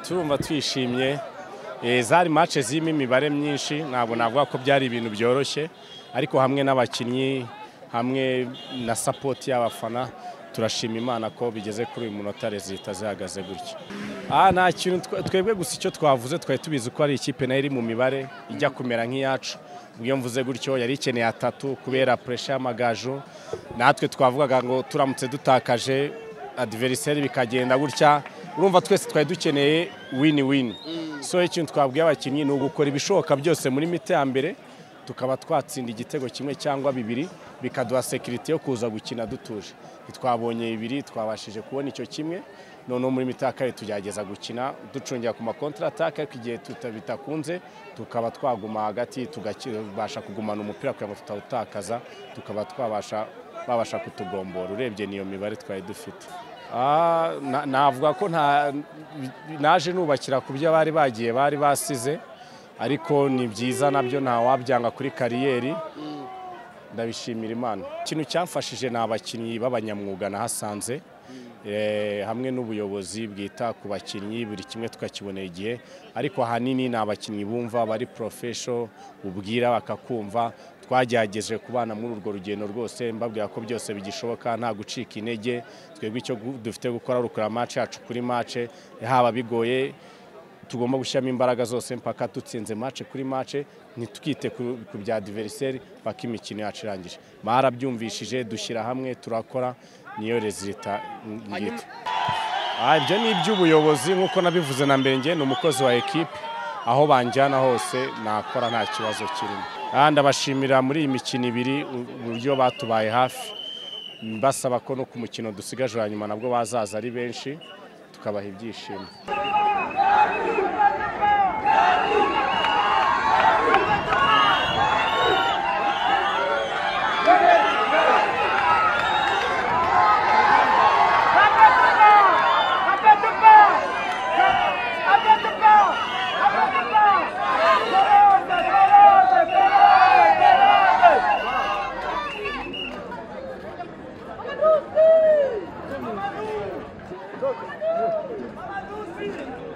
Turumva twishimye. Zari match zirimo imibare myinshi, ntabwo navuga ko byari ibintu byoroshye, ariko hamwe n'abakinnyi hamwe na support y'abafana turashima Imana ko bigeze kuri uyu munota resultat zihagaze gutya. Nta kintu twebwe gusa icyo twavuze twari tubizi ko ari ikipe nayo iri mu mibare ijya kumera nk'iyacu. Ubwo mvuze gutyo yari ikeneye atatu kubera pressure y'amagaju, natwe twavugaga ngo turamutse dutakaje adversaire bikagenda gutya, urumva twese twari dukeneye win-win. So ikintu twabwiye abakinnyi ni ugukora ibishoboka byose muri mite ya mbere tukaba twatsinda igitego kimwe cyangwa bibiri bikaduha security yo kuza gukina dutuje. Twabonye bibiri, twabashije kubona icyo kimwe, noneho muri mite ya kabiri tugerageza gukina ducungira ku ma contre attaque, ariko igihe bitakunze tukaba twaguma hagati tugabasha kugumana umupira kugira ngo tutawutakaza, tukaba twabasha babasha kutugombora. Urebye niyo mibare twari dufite. Navuga ko naje nubakira ku byo bari bagiye bari basize, ariko ni byiza nabyo nta wabyanga kuri kariyeri, ndabishimira Imana. Ikintu cyamfashije ni abakinnyi b'abanyamwuga nahasanze, hamwe n'ubuyobozi bwita ku bakinnyi, buri kimwe tukakibonera igihe, ariko ahanini ni abakinnyi bumva bari professional, ubwira bakakumva. Twagerageje kubana muri urwo rugendo rwose, mbabwira ko byose bigishoboka, nta gucika intege. Twebwe icyo dufite gukora ari ukora match yacu kuri match, haba bigoye tugomba gushyiramo imbaraga zose mpaka dutsinze match kuri match, ntitwite ku bya adversaire mpaka imikino yacu irangije. Barabyumvishije, dushyira hamwe turakora, niyo resultat ngito. Ibyo ni iby'ubuyobozi nk'uko nabivuze na mbere, nge ni umukozi wa equipe, aho banjyana hose nakora nta kibazo kirimo. Ndabashimira muri iyi mikino ibiri uburyo batubaye hafi, mbasaba ko no ku mukino dusigaje wa nyuma nabwo bazaza ari benshi tukabaha ibyishimo. Mamadou!